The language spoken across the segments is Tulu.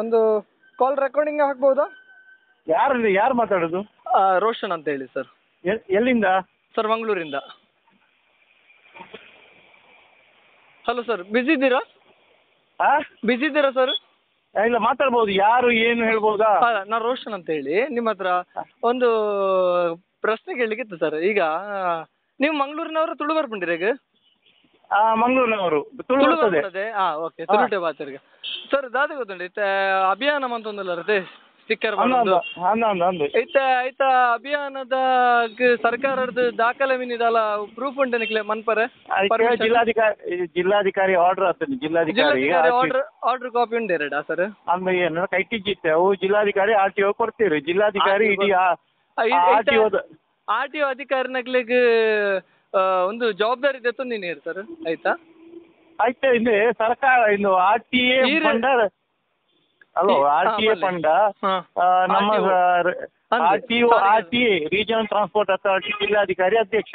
ಒಂದು ಕಾಲ್ ರೆಕಾರ್ಡಿಂಗ್ ಹಾಕ್ಬೋದಾ? ಯಾರು ಯಾರು ಮಾತಾಡೋದು? ರೋಷನ್ ಅಂತ ಹೇಳಿ ಸರ್. ಎಲ್ಲಿಂದ ಸರ್? ಮಂಗಳೂರಿಂದ. Hello sir, busy ಇದ್ದೀರಾ? ಬಿಸಿ ಇದ್ದೀರಾ ಸರ್? ಇಲ್ಲ, ಮಾತಾಡ್ಬೋದು. ಯಾರು ಏನು ಹೇಳ್ಬೋದಾ? ನಾನು ರೋಷನ್ ಅಂತ ಹೇಳಿ, ನಿಮ್ಮ ಹತ್ರ ಒಂದು ಪ್ರಶ್ನೆ ಕೇಳಲಿಕ್ಕಿತ್ತು ಸರ್. ಈಗ ನೀವು ಮಂಗಳೂರಿನವರು ತುಳು ಬರ್ಪುಂಡಿರ? ಈಗ ಮಂಗಳೂರಿನವರು. ತುಳು ಬರ್ತದೆ. ಹಾಂ, ಓಕೆ, ತುಳುಟೆ ಬಾತರಿಗೆ ಸರ್. ದಾದ ಗೊತ್ತುಂಟು ಇತ್ತೆ ಅಭಿಯಾನ ಮಂತೊಂದುಲ್ಲ ಸ್ಟಿಕ್ಕರ್ ಇತ್ತೆ ಐತ ಅಭಿಯಾನದ ಸರ್ಕಾರದ ದಾಖಲೆ ಮಿನಿದಲ್ಲ ಪ್ರೂಫ್ ಉಂಟು ನಿಕ್ಲೆ ಮನ್ಪರೆ? ಜಿಲ್ಲಾಧಿಕಾರಿ ಆರ್ಡರ್ ಆಗ್ತದೆ. ಜಿಲ್ಲಾಧಿಕಾರಿ ಆರ್ಡರ್ ಕಾಪಿ ಉಂಟು ಎರಡಾ ಸರ್? ಅಂದ್ರೆ ಕೈಟಿಜಿತ್ತೆ ಅವು ಜಿಲ್ಲಾಧಿಕಾರಿ R T O ಕೊಡ್ತೀರಿ. ಜಿಲ್ಲಾಧಿಕಾರಿ ಇಡೀ R T O ಅಧಿಕಾರಿನಗ್ಲಿಗ್ ಒಂದು ಜವಾಬ್ದಾರಿ ಇದೆ ನೀನು ಸರ್, ಆಯ್ತಾ? ಆಯ್ತಾ, ಇಲ್ಲಿ ಸರ್ಕಾರ ಇನ್ನು R T A fund hello, R T A fund ನಮ್ಮ R T O R T A regional transport authority ಜಿಲ್ಲಾಧಿಕಾರಿ ಅಧ್ಯಕ್ಷ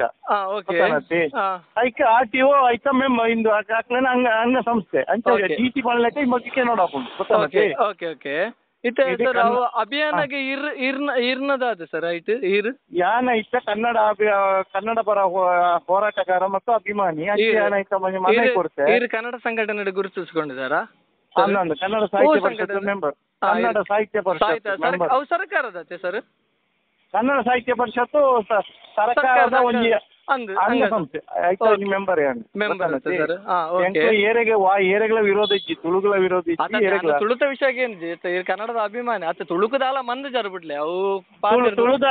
ಐಕ R T O ಐತ ಮೆಮ್ ಇಂದು ಅಕ್ಲೆನ ಅಂಗ ಅಂಗ ಸಂಸ್ಥೆ ಅಂಚ ಡಿ ಸಿ ಪನ್ಲೆಕ್ಕ ಮಗ್ಗಿಕೆ ನೋಡಾಪುಂಡು. Okay okay. ಇತ್ತೆ ಸರ್ ಅವು ಅಭಿಯಾನಗೆ ಇರ್ ಇರ್ನ ಇರ್ನದಾದ ಸರ್ ಆಯ್ತು ಇರ್ ಯಾನ ಇತ್ತ ಕನ್ನಡ ಕನ್ನಡ ಪರ ಹೋರಾಟಗಾರ ಮತ್ತು ಅಭಿಮಾನಿ ಯಾನ ಇತ್ತ ಮನೆ ಕೊಡ್ತೆ. ಇರ್ ಕನ್ನಡ ಸಂಘಟನೆ ಗುರುತಿಸಿಕೊಂಡಿದ್ದಾರಾ? ಕನ್ನಡ ಸಾಹಿತ್ಯ ಪರಿಷತ್ ಮೆಂಬರ್. ಕನ್ನಡ ಸಾಹಿತ್ಯ ಪರಿಷತ್ ಮೆಂಬರ್. ಅವು ಸರ್ಕಾರದತ್ತೆ ಸರ್? ಕನ್ನಡ ಸಾಹಿತ್ಯ ಪರಿಷತ್ತು ಸರ್ಕಾರದ ಒಂಜಿ ಅಂಗ ಸಂಸ್ಥೆ ಐತ ಮೆಂಬರ್. ಏರೆಗೆ ಏರೆಗಳ ವಿರೋಧ ಇಜ್ಜಿ, ತುಳುಗಳ ವಿರೋಧ ಇಜ್ಜಿ. ತುಳುತ ವಿಷಯ ಏನು ಕನ್ನಡದ ಅಭಿಮಾನಿ ಅತ್ತ ತುಳುಕದಾಲ ಮಂದ ಜರ ಬಿಡ್ಲೆ ಅವು ತುಳುದ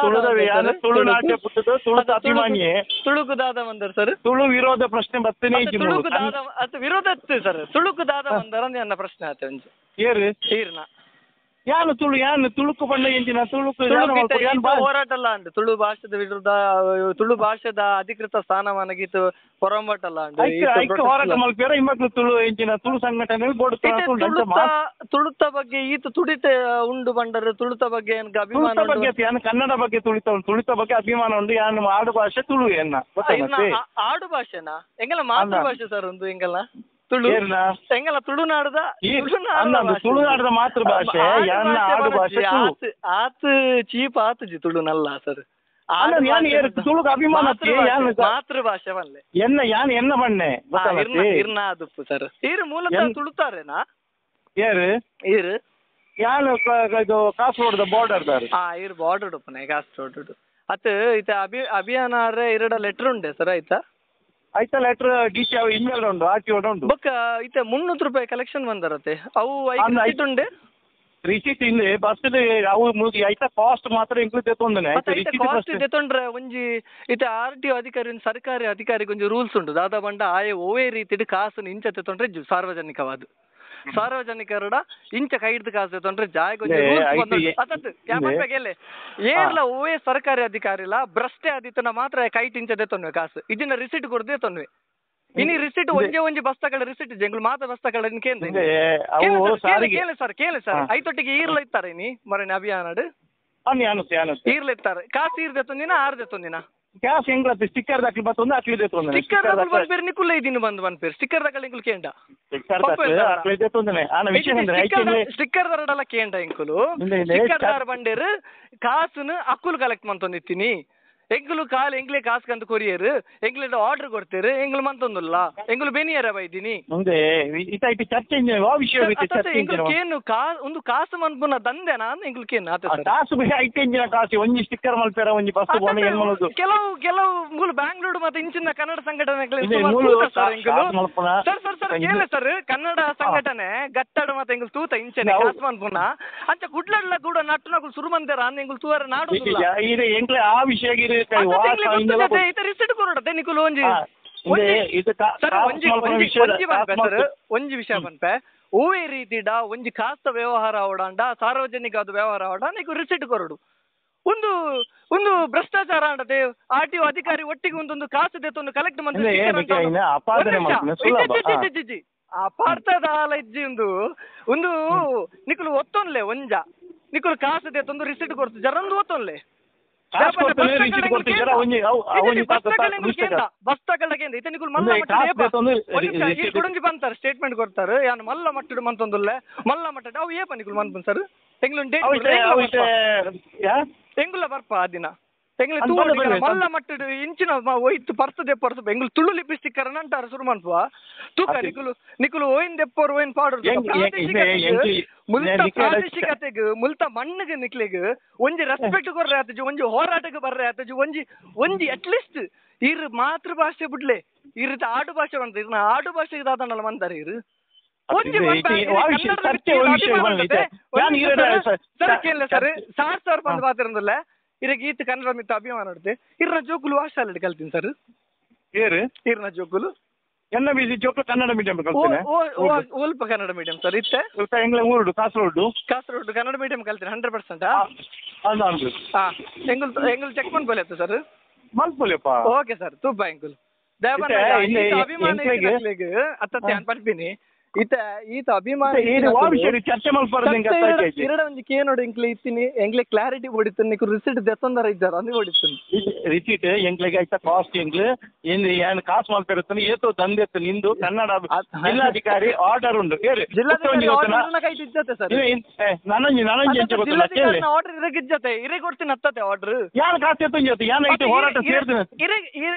ತುಳುದ ತುಳುನಾಟ್ಯ ಪುಟ್ಟದ ತುಳುತ ಅಭಿಮಾನಿಯೇ. ತುಳುಕುದಾದ ಮಂದರ್ ಸರ್? ತುಳು ವಿರೋಧ ಪ್ರಶ್ನೆ ಬರ್ತೇನೆ. ತುಳುಕುದಾದ ಅತ್ತ ವಿರೋಧ ಇತ್ತು ಸರ್. ತುಳುಕುದಾದ ಮಂದರ ನನ್ನ ಪ್ರಶ್ನೆ ಆತ ಒಂಜಿ ಏರು ಈರ್ನ ಯಾನು ತುಳು ಯಾನು ತುಳುಕು ಪಂಡ ಎಂಚಿನ ತುಳುಕು ಹೋರಾಟ ಅಲ್ಲ ಅಂಡ್ ತುಳು ಭಾಷೆದ ವಿರುದ್ಧ ತುಳು ಭಾಷೆದ ಅಧಿಕೃತ ಸ್ಥಾನಮಾನಗೀತು ಪೊರಂಬಾಟ ಅಲ್ಲ ಅಂಡ್ ಹೋರಾಟ ಮಲ್ಪೇರ ಇಮ್ಮಕ್ಲು ತುಳು ಎಂಚಿನ ತುಳು ಸಂಘಟನೆ ತುಳುತ ಬಗ್ಗೆ ಈತ ತುಡಿತ ಉಂಡು ಬಂಡರು ತುಳುತ ಬಗ್ಗೆ ಅಭಿಮಾನ ಬಗ್ಗೆ ಯಾನು ಕನ್ನಡ ಬಗ್ಗೆ ತುಳಿತ ತುಳಿತ ಬಗ್ಗೆ ಅಭಿಮಾನ ಉಂಡು. ಯಾನು ಆಡು ಭಾಷೆ ತುಳು ಎನ್ನ ಆಡು ಭಾಷೆನಾ ಎಂಗಲ್ಲ ಮಾತೃಭಾಷೆ ಸರ್ ಒಂದು ಎಂಗಲ್ಲ ತುಳು ಎಂಗಲ್ಲ ತುಳುನಾಡದ ತುಳುನಾಡದ ಮಾತೃಭಾಷೆ ಆಡು ಭಾಷೆ ಆತ್ ಚೀಪ್ ಆತುಜಿ ತುಳುನಲ್ಲ ಸರ್. ತುಳುಕು ಅಭಿಮಾನ ಮಾತೃಭಾಷೆ ವಲ್ಲೆ ಎನ್ನ ಯಾನ್ ಎನ್ನ ಬಣ್ಣೆ ಇರ್ನ ಅದುಪ್ಪು ಸರ್. ಈರು ಮೂಲತಃ ತುಳುತಾರೇನಾ? ಏರು ಈರು ಯಾನು ಇದು ಕಾಸರಗೋಡದ ಬಾರ್ಡರ್ ದಾರು. ಹಾ, ಈರು ಬಾರ್ಡರ್ ಉಪ್ಪನೆ ಕಾಸರಗೋಡು ಅತ್ ಇತ್ತ ಅಭಿಯಾನ ಇರಡ ಲೆಟರ್ ಉಂಡೆ ಸರ್ ಆಯ್ತಾ? ಆಯ್ತಾ letter D C email ಉಂಟು ಆರ್ ಟಿ ಉಂಟು. ಬೊಕ್ಕ ಇತ್ತೆ 300 ರೂಪಾಯಿ ಕಲೆಕ್ಷನ್ ಬಂದರತ್ತೆ ಅವು ರಿಸೀಟ್ ಉಂಡೆ? ರಿಸೀಟ್ ಇಲ್ಲ ಬಸ್ ಅವು ಐತ ಕಾಸ್ಟ್ ಮಾತ್ರ ಇಂಕ್ಲೂಡ್ ದೆತ್ತೊಂದನೆ. ಕಾಸ್ಟ್ ದೆತ್ತೊಂಡ್ರೆ ಒಂಜಿ ಇತ್ತೆ ಆರ್ ಟಿ ಅಧಿಕಾರಿ ಸರ್ಕಾರಿ ಅಧಿಕಾರಿಗೆ ಒಂಜಿ ರೂಲ್ಸ್ ಉಂಟು ದಾದಾ ಬಂಡ ಆಯೆ ಓವೇ ರೀತಿಡ್ ಕಾಸು ಇಂಚ ತೆತ್ತೊಂಡ್ರೆ ಸಾರ್ವಜನಿಕವಾದ ಸಾರ್ವಜನಿಕರಡ ಇಂಚ ಕೈ ಹಿಡ್ದು ಕಾಸು ದೆತ್ತೊಂಡ್ರೆ ಜಾಯ್ ಒಂಜಿ ರೂಲ್ಸ್ ಏರ್ಲ ಓವೇ ಸರ್ಕಾರಿ ಅಧಿಕಾರಿ ಇಲ್ಲ ಭ್ರಷ್ಟೆ ಆದಿತ್ತನ ಮಾತ್ರ ಕೈಟ್ ಇಂಚ ದೆತ್ತೊನ್ವೆ ಕಾಸು ಇದನ್ನ ರಿಸೀಟ್ ಕೊಡ್ದೆ ತೊನ್ವೆ. ಇನಿ ರಿಸೀಟ್ ಒಂಜೆ ಒಂಜಿ ಬಸ್ ತಕಡೆ ರಿಸೀಟ್ ಜಂಗ್ಲು ಮಾತ್ರ ಬಸ್ ತಕಡೆ ಕೇಂದ್ರ ಕೇಳಿ ಸರ್ ಕೇಳಿ ಸರ್ ಐತೊಟ್ಟಿಗೆ ಈರ್ಲ ಇತ್ತಾರೆ ಇನಿ ಮರಣ ಅಭಿಯಾನಡ್ ಈರ್ಲ ಇತ್ತಾರೆ ಕಾಸು ಈರ್ ದೆತ್ತೊಂದಿನ ಆರ್ ದೆತ್ತೊಂದಿನ ಕ್ಯಾಶ್ ಎಂಗ್ಲ ಸ್ಟಿಕ್ಕರ್ ದಾಖಲೆ ಬತ್ತೊಂದು ಅಕ್ಲಿ ದೆತ್ತೊಂದನೆ. ಸ್ಟಿಕ್ಕರ್ ದಾಖಲೆ ಬಂದ್ಪೇರು ನಿಕುಲ್ಲ ಇದೀನಿ ಬಂದು ಬಂದ್ಪೇರು ಸ್ಟಿಕ್ಕರ್ ದಾಖಲೆ ಇಂಕುಲು ಕೇಂಡ ಸ್ಟಿಕ್ಕರ್ ದಾಖಲೆ ಅಕ್ಲಿ ದೆತ್ತೊಂದನೆ. ಆನ ವಿಷಯ ಅಂದ್ರೆ ಸ್ಟಿಕ್ಕರ್ ದರಡಲ ಕೇಂಡ ಇಂಕುಲು ಸ್ಟಿಕ್ಕರ್ ದಾರ ಬಂಡೇರು ಕಾಸುನು ಅಕ್ಕುಲು ಕಲೆಕ್ಟ್ ಮಂತೊಂದಿತ್ತೀನಿ. ಎಂಗುಲು ಕಾಲು ಎಂಗ್ಲೆ ಕಾಸು ಕಂದು ಕೊರಿಯರ್ ಎಂಗ್ಲೆ ಆರ್ಡರ್ ಕೊಡ್ತೀರಿ ಎಂಗ್ಲು ಮಂತೊಂದುಲ್ಲ ಎಂಗುಲು ಬೆನಿಯರ ಬೈದಿನಿ ಕೇನು ಒಂದು ಕಾಸು ಮನ್ಪುನ ದಂಧೆನಾ ಎಂಗ್ಲು ಕೇನು ಕಾಸು ಕಾಸು ಒಂಜಿ ಸ್ಟಿಕ್ಕರ್ ಮಲ್ಪೆರ ಒಂಜಿ ಬಸ್ ಕೆಲವು ಕೆಲವು ಮೂಲು ಬ್ಯಾಂಗ್ಳೂರು ಮತ್ತೆ ಇಂಚಿನ ಕನ್ನಡ ಸಂಘಟನೆ sir sir sir ಕೇಳಿ ಸರ್ ಕನ್ನಡ ಸಂಘಟನೆ ಗಟ್ಟಡ ಮತ್ತೆ ಎಂಗುಲು ತೂತ ಇಂಚನೆ ಕಾಸು ಮನ್ಪುನ ಅಂಚ ಕುಡ್ಲಡ್ಲ ಕೂಡ ನಟ್ಟುನಗುಲು ಸುರು ಮಂದೇರ ಎಂಗುಲು ತೂವರ ನಾಡು ಎಂಗ್ಲೆ ಆ ವಿಷಯ ರಿಸೀಟ್ ಕೊರಡತೆ ನಿಕುಲು ಒಂಜಿ ಒಂಜಿ ವಿಷಯ ಪನ್ಪೆ ಓವೇ ರೀತಿಡ ಒಂಜಿ ಕಾಸ್ತ ವ್ಯವಹಾರ ಅವಡಾಂಡ ಸಾರ್ವಜನಿಕ ಅದು ವ್ಯವಹಾರ ಅವಡ ನಿಕು ರಿಸೀಟ್ ಕೊರಡು. ಒಂದು ಒಂದು ಭ್ರಷ್ಟಾಚಾರ ಅಂಡತೆ R T O ಅಧಿಕಾರಿ ಒಟ್ಟಿಗೆ ಒಂದೊಂದು ಕಾಸು ದೆತ್ತೊಂದು ಕಲೆಕ್ಟ್ ಅಪಾರ್ಥದ ಇಜ್ಜಿ ಒಂದು ಒಂದು ನಿಕುಲು ಒತ್ತೊನ್ಲೆ ಒಂಜ ನಿಕುಲು ಕಾಸು ದೆತ್ತೊಂದು ರಿಸೀಟ್ ಕೊಡ್ತು ಜರಂದು ಒತ್ತೊನ್ಲೆ. ಕುಡಂಜಿ ಬಂತಾರೆ ಸ್ಟೇಟ್ಮೆಂಟ್ ಕೊಡ್ತಾರೆ ಯಾನ್ ಮಲ್ಲ ಮಟ್ಟಡು ಮಂತೊಂದುಲ್ಲೆ ಮಲ್ಲ ಮಟ್ಟಡು ಅವು ಏಪ ನಿಕುಲು ಮನ್ಪುನ್ ಸರ್ ಎಂಗ್ಲು ಡೇಟ್ ಎಂಗುಲ ಬರ್ಪ ಆ ದಿನ ಎಂಗ್ಲು ಮಲ್ಲ ಮಟ್ಟಡು ಇಂಚಿನ ಒಯ್ತು ಪರ್ತು ದೆಪ್ಪರು ಎಂಗ್ಲು ತುಳು ಲಿಪಿಸ್ಟಿಕ್ ಅಂಟಾರ ಶುರು ಮನ್ಪುವ ತೂಕ ನಿಕುಲು ನಿಕುಲು ಓಯಿನ್ ದೆಪ್ಪರು ಓಯಿನ್ ಪಾಡು ಮುಲ್ತ ಪ್ರಾದೇಶಿಕತೆಗ್ ಮುಲ್ತ ಮಣ್ಣಿಗೆ ನಿಕ್ಲೆಗ್ ಒಂಜಿ ರೆಸ್ಪೆಕ್ಟ್ ಕೊರ್ರೆ ಆತಜಿ ಒಂಜಿ ಹೋರಾಟಕ್ಕೆ ಬರ್ರೆ ಆತಜಿ ಒಂಜಿ ಒಂಜಿ ಅಟ್ಲೀಸ್ಟ್ ಇರ್ ಮಾತೃಭಾಷೆ ಬಿಡ್ಲೆ ಇರ್ ಆಡು ಭಾಷೆ ಬಂತ ಇರ್ನ ಆಡು ಭಾಷೆಗೆ ದಾದನಲ್ಲ ಮಂದಾರೆ ಇರು ಸರ್ ಸಾರ್ ಸಾವಿರ ಬಂದು ಪಾತಿರಂದಿಲ್ಲ ಇರಗೆ ಈತ ಕನ್ನಡ ಮಿತ್ತ ಅಭಿಮಾನ ಉಂಟು ಇರ್ನ ಜೋಕುಲು ವಾಶಾಲೆಡ್ ಕಲ್ತೀನಿ ಸರ್ ಇರ್ನ ಜೋಕುಲು ಎನ್ನ ಬಿಸಿ ಜೋಕುಲು ಕನ್ನಡ ಮೀಡಿಯಂ ಕಲ್ತೀನಿ ಒಲ್ಪ ಕನ್ನಡ ಮೀಡಿಯಂ ಸರ್ ಇತ್ತೆ ಎಂಗ್ಲ ಊರುಡು ಕಾಸರಗೋಡು ಕಾಸರಗೋಡು ಕನ್ನಡ ಮೀಡಿಯಂ ಕಲ್ತೀನಿ 100%. ಹಾ ಎಂಗುಲ್ ಎಂಗುಲ್ ಚೆಕ್ ಮನ್ಪೊಲಿ ಅತ್ತ ಸರ್ ಮನ್ಪೊಲಿಯಪ್ಪ. ಓಕೆ ಸರ್ ತೂಪ ಎಂಗುಲ್ ಅಭಿಮಾನ ಅತ್ತ ಪನ್ಪಿನಿ ಈತ ಈತ ಅಭಿಮಾನ ಚರ್ಚೆ ಇರಡ ಒಂಜಿ ಕೇನೋಡು ಎಂಕ್ಲೆ ಇತ್ತಿನಿ ಎಂಕ್ಲೆ ಕ್ಲಾರಿಟಿ ಹೊಡಿತೀನಿ ನಿಕ್ಕು ರಿಸಿಟ್ ದೆತ್ತೊಂದರ ಇದ್ದಾರ ಅಂದು ಹೊಡಿತೀನಿ ರಿಸಿಟ್ ಎಂಕ್ಲೆಗೆ ಐತ ಕಾಸ್ಟ್ ಎಂಕ್ಲೆ ಏನು ಕಾಸು ಮಲ್ಪೆರುತ್ತಾನೆ ಏತೋ ದಂಧೆ ನಿಂದು ಕನ್ನಡ ಜಿಲ್ಲಾಧಿಕಾರಿ ಆರ್ಡರ್ ಉಂಡು ಜಿಲ್ಲಾಧಿಕಾರಿ ಸರ್ ನನಂಜಿ ನನಂಜಿ ಎಂಚ ಗೊತ್ತಿಲ್ಲ ಕೇಳಿ ಆರ್ಡರ್ ಇರಗೆ ಇಜ್ಜತೆ ಇರೆ ಕೊಡ್ತೀನಿ ಹತ್ತತೆ ಆರ್ಡರ್ ಯಾನ್ ಕಾಸು ಎತ್ತೊಂಜಿ ಜೊತೆ ಯಾನ್ ಐತೆ ಹೋರಾಟ ಸೇರ್ತೀನಿ ಇರೆ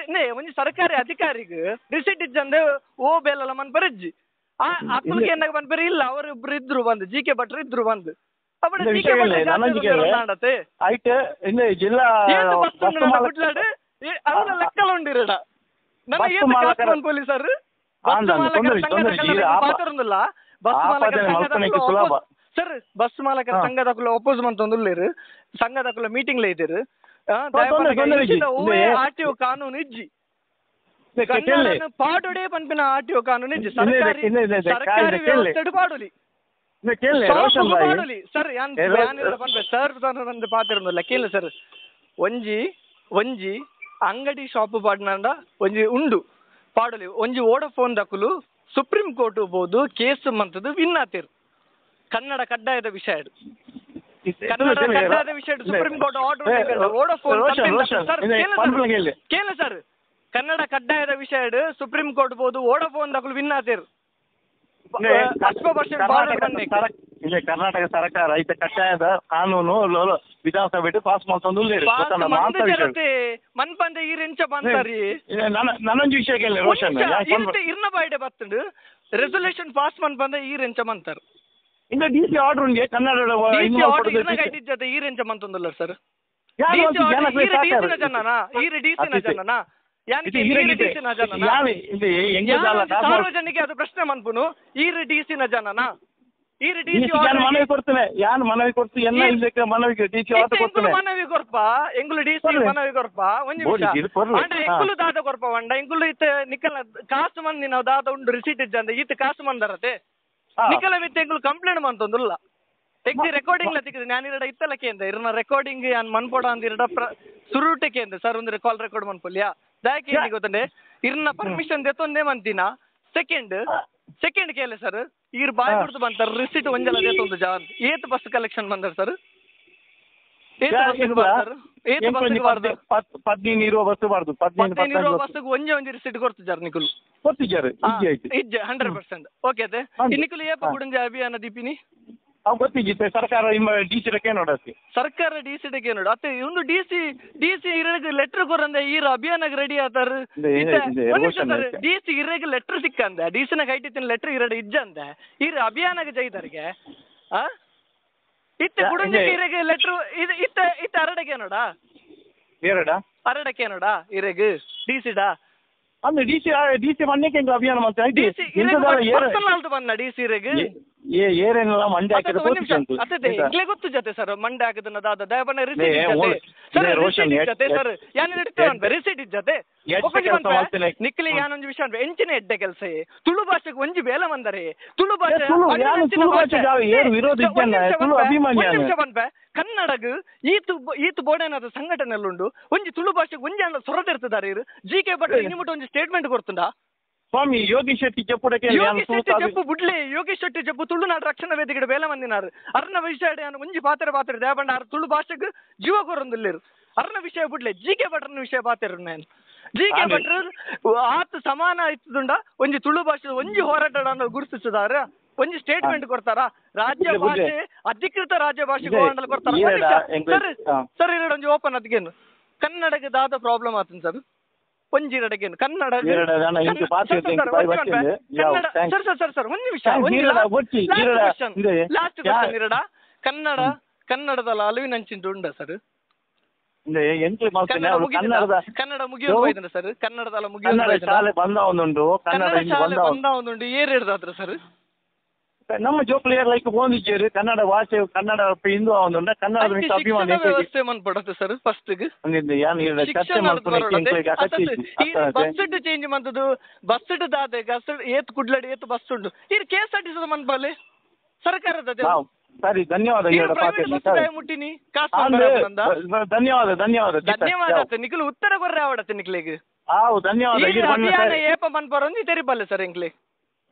ಒಂಜಿ ಸರ್ಕಾರಿ ಅಧಿಕಾರಿಗೆ ರಿಸಿಟ್ ಇಜ್ಜಂದೆ ಓ ಬೇಲಲ್ಲ ಮನ್ ಬರಜ್ಜಿ ಆ ಅಕ್ಕಲಿಗೆ ಏನಾಗ ಬಂದ್ಬೇರೆ ಇಲ್ಲ ಅವರು ಇಬ್ರು ಇದ್ರು ಬಂದು ಜಿ ಕೆ ಭಟ್ರು ಇದ್ರು ಬಂದು ಜಿಲ್ಲಾ ಲೆಕ್ಕಲ ಉಂಡಿರಡ ನನ್ನ ಪೊಲೀಸರು ಬಸ್ ಮಾಲಕರ ಸರ್ ಬಸ್ ಮಾಲಕರ ಸಂಘದಕುಲ ಅಪೋಸ್ ಮಂತೊಂದುಲ್ಲೇರು ಸಂಘದಕುಲ ಮೀಟಿಂಗ್ ಲೇ ಇದ್ದೀರು R T O ಕಾನೂನು ಇಜ್ಜಿ ಪಾಡುಡೆ ಪನ್ಪಿನ R T O ಕಾನೂನು ಇಜ್ಜಿ ಸರ್ಕಾರಿ ಸರ್ಕಾರಿ ವ್ಯವಸ್ಥೆಡ್ ಪಾಡುಲಿ ಪಾಡುಲಿ ಸರ್ ಯಾನ್ ಪನ್ಪೆ ಸರ್ ನಂದು ಪಾತಿರಂದಿಲ್ಲ ಕೇಳಿ ಸರ್ ಒಂಜಿ ಒಂಜಿ ಅಂಗಡಿ ಶಾಪ್ ಪಾಡ್ನಂಡ ಒಂಜಿ ಉಂಡು ಪಾಡುಲಿ ಒಂಜಿ ವೋಡಫೋನ್ ದಕುಲು ಸುಪ್ರೀಂ ಕೋರ್ಟ್ ಬೋದು ಕೇಸ್ ಮಂತದ್ದು ವಿನ್ ಆತಿರು ಕನ್ನಡ ಕಡ್ಡಾಯದ ವಿಷಯ ಕನ್ನಡ ಕಡ್ಡಾಯದ ವಿಷಯ supreme court order Vodafone sir ಕೇಳಿ ಸರ್ ಕನ್ನಡ ಕಡ್ಡಾಯದ ವಿಷಯ ಸುಪ್ರೀಂ ಕೋರ್ಟ್ ಬೋದು ವೋಡಫೋನ್ ದಕುಲು ವಿನ್ ಆತಿರು ಕರ್ನಾಟಕ ಸರ್ಕಾರ ಐತ ಕಡ್ಡಾಯದ ಕಾನೂನು ವಿಧಾನಸಭೆ ಪಾಸ್ ಮಾಡ್ಕೊಂಡು ಮನ್ಪಂದೆ ಈ ರೆಂಚ ಬಂತಾರಿ ನನೊಂದು ವಿಷಯ ಕೇಳಿ ರೋಷನ್ ಇರ್ನ ಬಾಯ್ಡೆ ಬತ್ತುಂಡು ರೆಸೊಲ್ಯೂಷನ್ ಪಾಸ್ ಮನ್ಪಂದೆ ಈ ರೆಂಚ ಮಂತಾರ ಇಂದ D C order ಉಂಡೆ ಕನ್ನಡ ಆರ್ಡರ್ ಇರ್ನ ಗೈಟಿಜ್ಜತೆ ಈ ರೆಂಚ ಮಂತೊಂದುಲ್ಲ ಸರ್ ಜನನಾ ಈ ಡಿ ಸಿ ಜನನಾ ಸಾರ್ವಜನಿಕ ಅದು ಪ್ರಶ್ನೆ ಮನ್ಪುನು ಈರ್ ಡಿ ಸಿ ನ ಜನನಾ ಈರ್ ಡಿ ಸಿ ಮನವಿ ಕೊಡ್ತೇನೆ ಯಾನ್ ಮನವಿ ಕೊಡ್ತು ಎಲ್ಲ ಇದಕ್ಕೆ ಮನವಿ D C order ಕೊಡ್ತೇನೆ ಮನವಿ ಕೊರ್ಪ ಎಂಗುಲು ಡಿ ಸಿ ಮನವಿ ಕೊರ್ಪ ಒಂಜಿ ನಿಮಿಷ ಅಂದ್ರೆ ಎಂಗುಲು ದಾದ ಕೊರ್ಪ ವಂಡ ಎಂಗುಲು ಇತ್ತ ನಿಕಲ ಕಾಸು ಮಂದಿ ನಾವು ದಾದ ಉಂಡು ರಿಸೀಟ್ ಇಜ್ಜಂದೆ ಈತ ಕಾಸು ಮಂದರತೆ ನಿಕಲ ಮಿತ್ತ ಎಂಗುಲು ಕಂಪ್ಲೇಂಟ್ ಮಂತೊಂದುಲ್ಲ ತೆಗ್ದಿ ರೆಕಾರ್ಡಿಂಗ್ ಲ ತಿಕ್ಕಿದೆ ನಾನು ಇರಡ ಇತ್ತಲ ಕೇಂದ್ರ ಇರನ ರೆಕಾರ್ಡಿಂಗ್ ಯಾನ್ ಮನ್ಪೋಡ ಅಂದ ಇರಡ ಸುರುಟೆ ಕೇಂದ್ರ ಸರ್ ಒಂದು ಕಾಲ್ ರೆಕಾರ್ಡ್ ಮನ್ಪೊಲಿಯಾ ದಾಯಕೆ ಏನಿ ಗೊತ್ತಂಡೆ ಇರ್ನ ಪರ್ಮಿಷನ್ ದೆತ್ತೊಂದೇ ಮಂತಿನ ಸೆಕೆಂಡ್ ಸೆಕೆಂಡ್ ಕೇಳಿ ಸರ್ ಈರ್ ಬಾಯ್ ಕೊಡ್ತು ಬಂತಾರ ರಿಸಿಟ್ ಒಂಜಲ ದೇತೊಂದು ಜಾನ್ ಏತ್ ಬಸ್ ಕಲೆಕ್ಷನ್ ಬಂದಾರ ಸರ್ ಏತ್ ಬಸ್ ಬರ್ತಾರ ಏತ್ ಬಸ್ ಬರ್ದು 15 ಇರುವ ಬಸ್ ಬಾರ್ದು 15 ಇರುವ ಬಸ್ ಒಂಜೆ ಒಂಜಿ ರಿಸಿಟ್ ಕೊಡ್ತಿದ್ದಾರೆ ನಿಕುಲು ಕೊಡ್ತಿದ್ದಾರೆ ಇಜ್ಜಿ ಆಯ್ತು ಇಜ್ಜೆ 100% ಓಕೆ ಅದೇ ನಿಕುಲು ಏಪ ಗುಡಂಜೆ ಅಭಿಯಾನ ದೀಪಿನಿ ಅವು ಗೊತ್ತಿಜ್ಜಿ ಸರ್ಕಾರ ಡಿ ಸಿ ಡಕ್ಕೆ ನೋಡಕ್ಕೆ ಸರ್ಕಾರ ಡಿ ಸಿ ಡಕ್ಕೆ ನೋಡು ಅತ್ತೆ ಒಂದು D C D C ಇರಗ letter ಕೊರಂದೆ ಈರ ಅಭಿಯಾನಕ್ಕೆ ರೆಡಿ ಆತಾರ ಡಿ ಸಿ ಇರಗ ಲೆಟರ್ ಸಿಕ್ಕಂದೆ ಡಿ ಸಿನ ಕೈಟಿತ್ತಿನ ಲೆಟರ್ ಇರಡ ಇಜ್ಜಂದೆ ಈರ ಅಭಿಯಾನಕ್ಕೆ ಜೈದಾರಿಗೆ ಆ ಇತ್ತ ಗುಡಂಜೆ ಇರಗ ಲೆಟರ್ ಇದು ಇತ್ತ ಇತ್ತ ಅರಡಕ್ಕೆ ನೋಡ ಎರಡ ಅರಡಕ್ಕೆ ನೋಡ ಇರಗ ಡಿ ಸಿ ಡಾ ಅಂದ್ರೆ D C D C ಮನ್ನೆಗೆ ಅಭಿಯಾನ ಮಾಡ್ತಾ ಡಿ ಸಿ ಇರಗ ಬಂದ ಡಿ ಸಿ ಇರಗ ಏ ಏರೇನಲ್ಲ ಮಂಡೆ ಹಾಕಿದ ಅದೇ ಎಂಗ್ಲೇ ಗೊತ್ತು ಜೊತೆ ಸರ್ ಮಂಡೆ ಹಾಕಿದ ದಾದ ದಯಪಣ್ಣ ರಿಸೀಟ್ ಇಜ್ಜತೆ ಸರ್ ರಿಸೀಟ್ ಇಜ್ಜತೆ ಸರ್ ಯಾನ್ ಇಡ್ತೇವೆ ಅನ್ಪೆ ರಿಸೀಟ್ ಇಜ್ಜತೆ ನಿಕ್ಲಿ ಯಾನೊಂಜಿ ವಿಷಯ ಅನ್ಪೆ ಎಂಚಿನ ಎಡ್ಡೆ ಕೆಲಸ ತುಳು ಭಾಷೆಗೆ ಒಂಜಿ ಬೇಲೆ ಬಂದರೆ ತುಳು ಭಾಷೆ ನಿಮಿಷ ಬಂದ್ಪೆ ಕನ್ನಡಗ್ ಈತು ಈತು ಬೋಡೇನಾದ ಸಂಘಟನೆ ಉಂಡು ಒಂಜಿ ತುಳು ಭಾಷೆಗೆ ಒಂಜಿ ಅಣ್ಣ ಸೊರದಿರ್ತದಾರೆ ಇರು ಜಿ ಕೆ ಭಟ್ ನಿಮಿಟ ಒಂಜಿ ಸ್ಟೇಟ್ಮೆಂಟ್ ಕೊಡ್ತುಂಡ ಸ್ವಾಮಿ ಯೋಗೀಶ್ ಶೆಟ್ಟಿ ಜಪ್ಪುಡಕ್ಕೆ ಯೋಗೀಶ್ ಶೆಟ್ಟಿ ಜಪ್ಪು ಬುಡ್ಲೆ ಯೋಗೀಶ್ ಶೆಟ್ಟಿ ಜಪ್ಪು ತುಳುನಾಡು ರಕ್ಷಣಾ ವೇದಿಕೆ ಬೇಲೆ ಮಂದಿನಾರು ಅರ್ನ ವಿಷಯ ಒಂಜಿ ಪಾತ್ರ ಪಾತ್ರ ದೇವಂಡ ಆರ್ ತುಳು ಭಾಷೆಗೆ ಜೀವ ಕೊರೊಂದುಲ್ಲೆರ್ ಅರ್ನ ವಿಷಯ ಬುಡ್ಲೆ ಜಿ ಕೆ ಭಟ್ರನ ವಿಷಯ ಪಾತೆರು ನಾನು ಜಿ ಕೆ ಭಟ್ರು ಆತ ಸಮಾನ ಇತ್ತುಂಡ ಒಂಜಿ ತುಳು ಭಾಷೆ ಒಂಜಿ ಹೋರಾಟ ಗುರುತಿಸಿದಾರ ಒಂಜಿ ಸ್ಟೇಟ್ಮೆಂಟ್ ಕೊಡ್ತಾರ ರಾಜ್ಯ ಭಾಷೆ ಅಧಿಕೃತ ರಾಜ್ಯ ಭಾಷೆ ಕೊಡ್ತಾರ ಸರ್ ಸರ್ ಇರಡು ಒಂಜಿ ಓಪನ್ ಅದಕ್ಕೇನು ಕನ್ನಡಕ್ಕೆ ದಾದ ಪ್ರಾಬ್ಲಮ್ ಆತನ್ ಸರ್ ಒಂಜಿ ಇರಡಗೇನು Kannada sir sir sir sir ಒಂದು ನಿಮಿಷ ಲಾಸ್ಟ್ ಕ್ವಶನ್ ಇರಡ ಕನ್ನಡ ಕನ್ನಡದಲ್ಲ ಅಲುವಿನಂಚಿನ ಉಂಡ ಸರ್ ಕನ್ನಡ ಮುಗಿಯೋದು ಸರ್ ಕನ್ನಡದಲ್ಲ ಮುಗಿಯೋದು ಶಾಲೆ ಬಂದ ಒಂದುಂಡು ಕನ್ನಡ ಶಾಲೆ ಬಂದ ಒಂದುಂಡು ಏರ್ ಹಿಡ್ದಾತ್ರ ಸರ್ ನಮ್ಮ ಜೋಕುಲು ಲೈಕ್ ಪೋಂದಿಜ್ಜೆರ್ ಕನ್ನಡ ಭಾಷೆ ಕನ್ನಡ ಹಿಂದೂ ಆವೊಂದುಂಡ ಕನ್ನಡದ ಮಿತ್ತ್ ಅಭಿಮಾನ ವ್ಯವಸ್ಥೆ ಮನ್ಪಡತ್ತೆ ಸರ್ ಫಸ್ಟ್ ಗ್ ಚರ್ಚೆ ಬಸ್ ಚೇಂಜ್ ಮಂತದ್ದು ಬಸ್ ದಾದೆ ಬಸ್ ಏತ್ ಕುಡ್ಲಡಿ ಏತ್ ಬಸ್ ಉಂಡು ಇರ್ K S R T C ಮನ್ಪಾಲೆ ಸರ್ಕಾರದ ಸರಿ ಧನ್ಯವಾದ ಮುಟ್ಟಿನಿ ಧನ್ಯವಾದ ಧನ್ಯವಾದ ಧನ್ಯವಾದ ನಿಖಲ್ ಉತ್ತರ ಕೊರ್ರೆ ಆವಡತ್ತೆ ನಿಕ್ಲೆಗ್ ಆವು ಧನ್ಯವಾದ ಏಪ ಮನ್ಪರೊಂದು ತೆರಿಪಲ್ಲೆ ಸರ್ ಎಂಕ್ಲೆ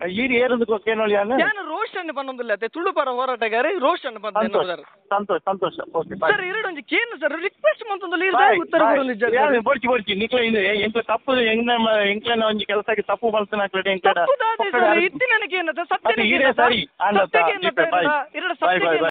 ಈರ್ ಏರಂದು ಕೇನೋಳಿ ಯಾನು ರೋಷನ್ ಪನ್ನೊಂದುಲ್ಲ ಅತ್ತೆ ತುಳು ಪರ ಹೋರಾಟಗಾರೆ ರೋಷನ್ ಪಂದ್ ಸಂತೋಷ ಸಂತೋಷ ಓಕೆ ಸರ್ ಎರಡೊಂಜಿ ಕೇನು ಸರ್ ರಿಕ್ವೆಸ್ಟ್ ಮಂತೊಂದುಲ್ಲ ಈರ್ ದಾಯೆ ಉತ್ತರ ಕೊರೊಂದಿಜ್ಜಾರ್ ಯಾನು ಬೊಡ್ಚಿ ಬೊಡ್ಚಿ ನಿಕ್ಲೆ ಇಂದು ಎಂಕ್ಲೆ ತಪ್ಪು ಎಂಕ್ಲೆ ಎಂಕ್ಲೆನ ಒಂಜಿ ಕೆಲಸಕ್ಕೆ ತಪ್ಪು ಮಲ್ತನಾಕ್ಲೆಡ ಎಂಕ್ಲೆಡ ತಪ್ಪು ದಾದೆ ಸರ್ ಇತ್ತಿನನಕ್ಕೆ ಏನದ ಸತ್ಯನೇ ಸರಿ ಸತ್ಯಕ್ಕೆ ಏನದ ಬಾಯ್ ಇರಡ ಸತ್ಯಕ್ಕೆ ಬಾಯ್.